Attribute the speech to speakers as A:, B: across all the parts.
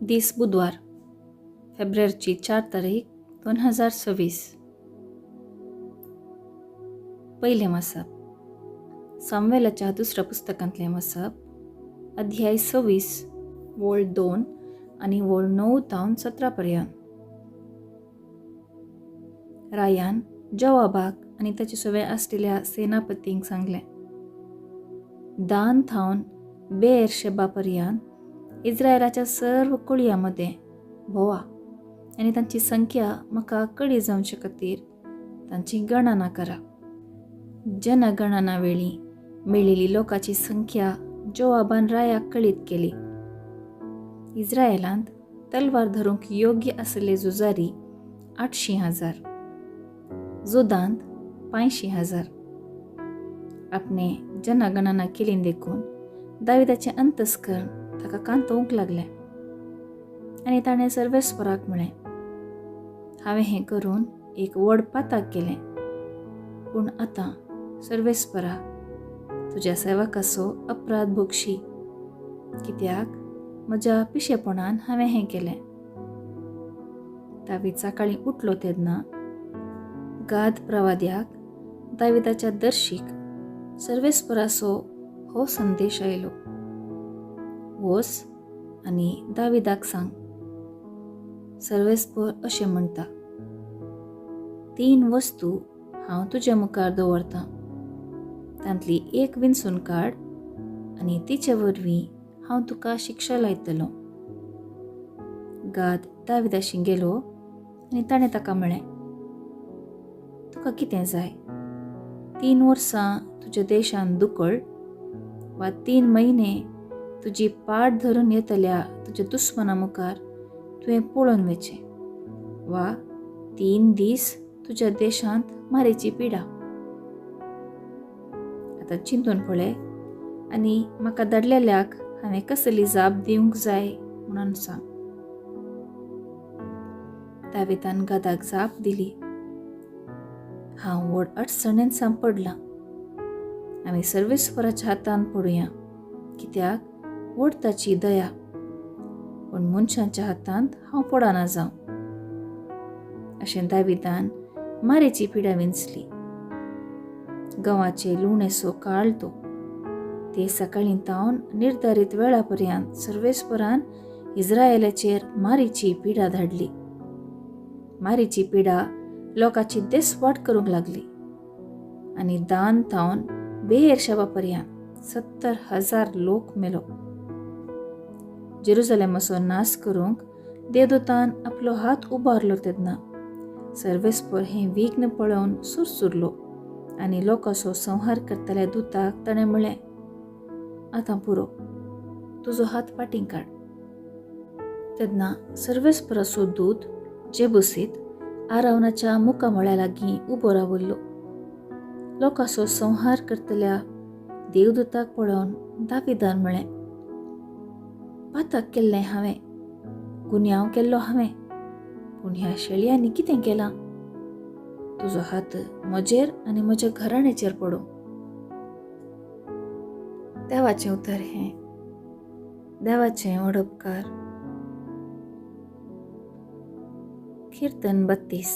A: दीस बुधवार, फेब्रेरची 4 तारीख 2026. पयलें वाचप सामुएलाच्या दुसऱ्या पुस्तकांतलें वाचप, अध्याय 26, वोळ 2 आनी वोळ 9 तावन 17 पर्यंत. रायान जवाबाक आनी ताचे सवें आसलेल्या सेनापतींक सांगलें, दान थावन बेर शेबा पर्यंत इस्रायलाच्या सर्व कुळयां मदें भोवा आनी तांची संख्या म्हाका कळी जावचे खातीर तांची गणना करा. जनगणना वेळी मेळिल्ली लोकांची संख्या जोआबान रायाक कळीत केली. इस्रायलांत तलवार धरूंक योग्य आसले झुजारी 800,000, जुदांत 85,000. आपणे जनगणना केली देखून दाविदाचें अंतस्कर्ण ताका कांतोवंक लागलें आनी ताणें सर्वेस्पराक म्हळें, हांवें हें करून एक व्हड पाताक केलें, पूण आतां सर्वेस्परा तुज्या सेवकाचो अपराध भोगशी, कित्याक म्हज्या पिशेपणान हांवें हें केलें. दावीद सकाळीं उठलो तेन्ना गाद प्रवाद्याक दाविदाच्या दर्शीक सर्वेस्पराचो हो संदेश आयलो, वोस आनी दाविदाक सांग, सर्वेस्पर अशें म्हणटा, 3 वस्तू हांव तुज्या मुखार दवरतां, तांतली एक विंचून काड आनी तिचे वरवीं हांव तुका शिक्षा लायतलो. गाद दाविदाशी गेलो आनी ताणें ताका म्हळें, तुका कितें जाय? 3 वर्सां तुज्या देशान दुकळ वा 3 म्हयने तुजी पाट धरून येतल्या तुज्या दुस्मना मुखार तुवें पळोवन वचें, वा 3 दीस तुज्या देशांत मारेची पिडा. आतां चिंतून पळय आनी म्हाका धाडलेल्याक हांवें कसली जाप दिवंक जाय म्हणून सांग. दाविदान गादाक जाप दिली, हांव व्हड अडचणेंत सांपडलां, आमी सर्वेस्पराच्या हातान पडुया, कित्याक व्हड ताची दया, पूण मनशांच्या हातांत हांव पडना जावं. अशें दाविदान मारेची पिडा विंचली. गंवाचे लुणेसो काळ तो. ते सकाळीं तावन निर्धारीत वेळा पर्यंत सर्वेस्परान इस्रायलाचेर मारीची पिडा धाडली. मारीची पिडा लोकांची देसवाट करूंक लागली आनी दान तावन बेअरशेबा पर्यंत 70,000 लोक मेलो. जेरुजलेमाचो नाश करूंक देवदूतान आपलो हात उबारलो तेन्ना सर्वेस्पर हें विघ्न पळोवन सुरसुरलो आनी लोकांचो संहार करतल्या दुताक ताणें म्हळें, आतां पुरो, तुजो हात फाटीं काड. तेन्ना सर्वेस्पराचो दूत जेबुसीत आरावनाच्या मुखामळ्या लागीं उबो रावल्लो. लोकांचो संहार करतल्या देवदूताक पळोवन दाविदान म्हळें, पातक केल्लें हांवें, गुन्यांव केल्लो हांवें, पूण ह्या शेळयांनी कितें केलां? तुजो हात म्हजेर आनी म्हज्या घराण्याचेर पडूं. देवाचें उतर हें, देवाचें वडपकार. कीर्तन 32,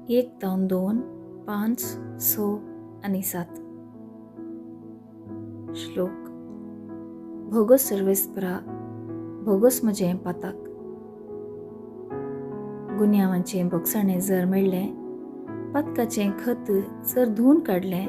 A: 1 तावन 2, 5, 6 आनी 7. श्लोक. भोगोस सर्वेस्परा, भोगोस म्हजें पाताक. गुन्यांवांचें भोगसाणें जर मेळ्ळें, पातकाचें खत जर धुवन काडलें,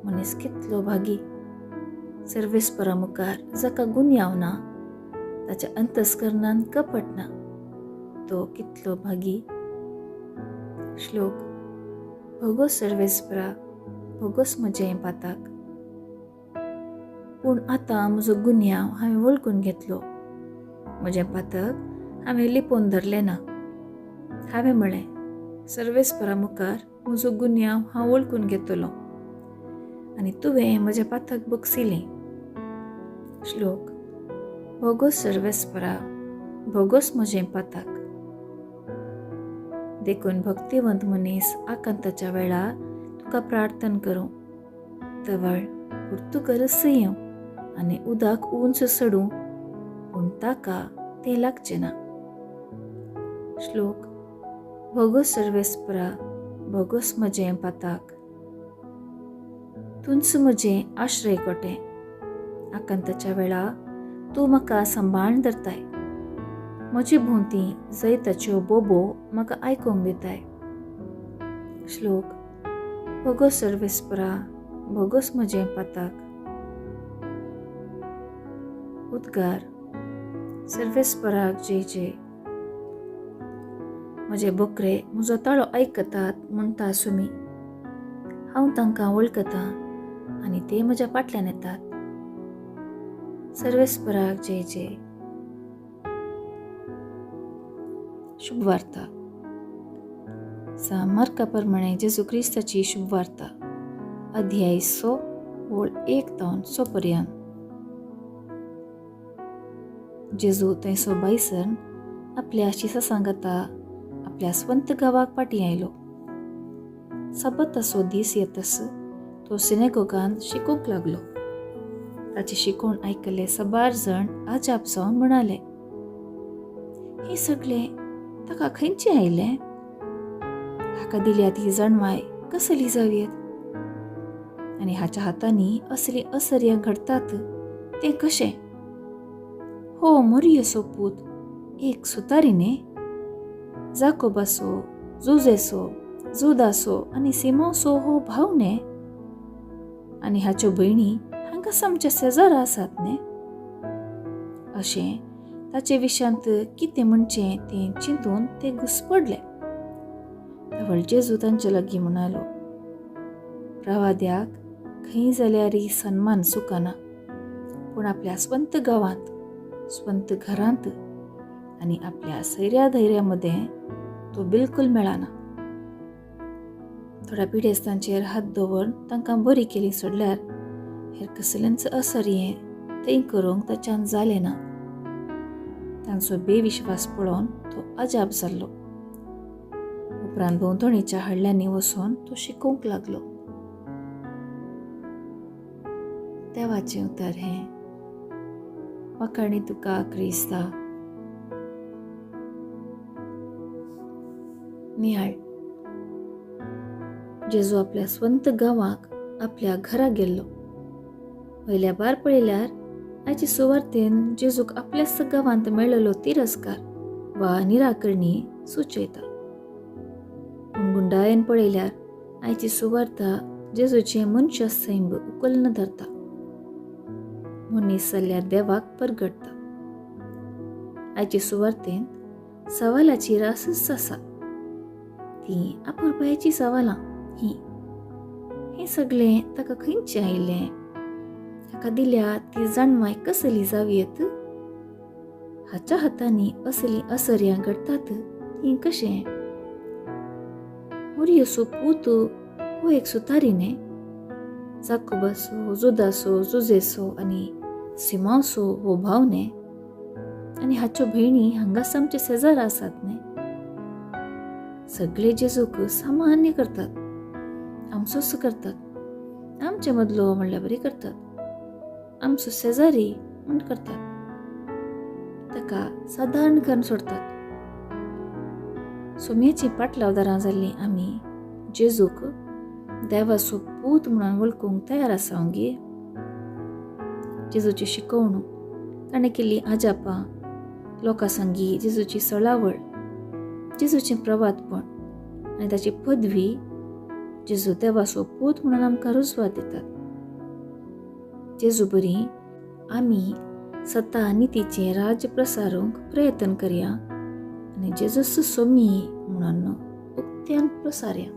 A: मनीस कितलो भागी. सर्वेस्परा मुखार जाका गुन्यांव ना, ताच्या अंतस्करणान कपट ना, तो कितलो भागी. श्लोक. भोगोस सर्वेस्परा, भोगोस म्हजें पाताक. पूण आतां म्हजो गुन्यांव हांवें वळखून घेतलो, म्हजें पातक हांवें लिपोवन धरलें ना. हांवें म्हळें, सर्वेस्परा मुखार म्हजो गुन्यांव हांव वळखून घेतलो आनी तुवें म्हजें पातक बक्षिलें. श्लोक. भोगोस सर्वेस्परा, भोगोस म्हजें पातक. देखून भक्तिवंत मनीस आकांताच्या वेळार तुका प्रार्थन करूं, तवळ पुर्तुगरस येवं आनी उदक उंच चडूं, पूण ताका तें लागचें ना. श्लोक भोगोस सर्वेस्परा, भोगोस म्हजें पाताक, तूंच म्हजें आश्रय कोटें, आकांताच्या वेळा तूं म्हाका सांबाळून धरताय, म्हजे भोंवती जैताच्यो बोबो म्हाका आयकूंक दिताय. श्लोक भोगोस सर्वेस्परा, भोगोस म्हजें पाताक. उद्गार सर्वेस्पराक जय जय. म्हजे बोकरे म्हजो ताळो आयकतात म्हणटा सुमी, हांव तांकां वळखतां आनी ते म्हज्या फाटल्यान येतात. सर्वेस्पराक जय जय. शुभवार्ता. मार्का प्रमाणे जेजू क्रिस्ताची शुभवार्ता, अध्याय 6 ओळ 1 तावन 6 पर्यंत. जेजू थंयसो बायसन आपल्या शिसा सांगाता आपल्या स्वंत गांवाक फाटीं आयलो. सबताचो दीस येतस तो सिनेगोगान शिकूंक लागलो. ताची शिकोवण आयकल्ले सबार जण अजाप जावन म्हणाले, हें सगळें ताका खंयचें आयलें? हाका दिल्या ती जाणवाय कसली जावयेत? आनी हाच्या हातांनी असलीं असर्यां घडटात तें कशें? हो मोरयेचो पूत एक सुतारी न्ही? जाकोबाचो, जुजेचो, जुदाचो आनी सिमांवचो हो भाव न्ही? आनी हाच्यो भयणी हांकां आमच्या शेजारा आसात न्ही? अशें ताचे विशयांत कितें म्हणचें तें चिंतून ते घुसपडले. तवळ जेजू तांचे लागीं म्हणालो, प्रवाद्याक खंय जाल्यारय सन्मान चुकना, पूण आपल्या स्वंत गांवांत, स्वंत घरांत आनी आपल्या सैऱ्या धैर्या मदें तो बिलकुल मेळना. थोड्या पिडेस्तांचेर हात दवरून तांकां बरी केली सोडल्यार हेर कसलेंच असर हें थंय करूंक ताच्यान जालें ना. तांचो बेविश्वास पळोवन तो अजाप जाल्लो. उपरांत भोंवतणीच्या हडल्यांनी वचून तो शिकोवंक लागलो. देवाचें उतर हें. वाखाणी तुका क्रिस्ता. निहाळ. जेजू आपल्या स्वंत गांवाक आपल्या घरा गेल्लो. वयल्या बार पळयल्यार आयचे सुवार्तेन जेजूक आपल्याच गांवांत मेळ्ळलो तिरस्कार वा निराकरणी सुचयता. पूण गुंडायेन पळयल्यार आयची सुवार्ता जेजूचें मनशा सैंब उखल्न धरता, मनीस जाल्यार देवाक परगटता. आयचे सुवार्तेंत सवालाची रासच आसा. ती अपुरबायेची सवालां ही. हें सगळें ताका खंयचें आयलें? ताका दिल्या ती जाणवाय कसली जावयेत? हाच्या हातांनी असलीं असर्यां घडटात तीं कशें? मोरयेचो पूत हो एक सुतारी न्ही? जाकोबाचो, जुदाचो, जुजेचो आनी सिमांवचो हो भाव न्ही? आनी हाच्यो भयणी हांगाच आमचे शेजारा आसात न्ही? सगळे जेजूक सामान्य करतात, आमचोच करतात, आमचे मदलो म्हणल्यार बरी करतात, आमचो शेजारी म्हण करतात, ताका सादारण करून सोडतात. सोम्याचीं पाटलावदारां जाल्लीं आमी जेजूक देवाचो पूत म्हणून वळखूंक तयार आसा गे? जेजूची शिकवणूक, ताणें केल्लीं आजापां, लोकां सांगी जेजूची सळावळ, जेजूचें प्रवातपण आनी ताची पदवी जेजू देवाचो पूत म्हणून आमकां रुजवात दितात. जेजू बरी आमी सता नितीचें राज्य प्रसारूंक प्रयत्न करया आनी जेजूस सोमी म्हणून उक्त्यान प्रसारया.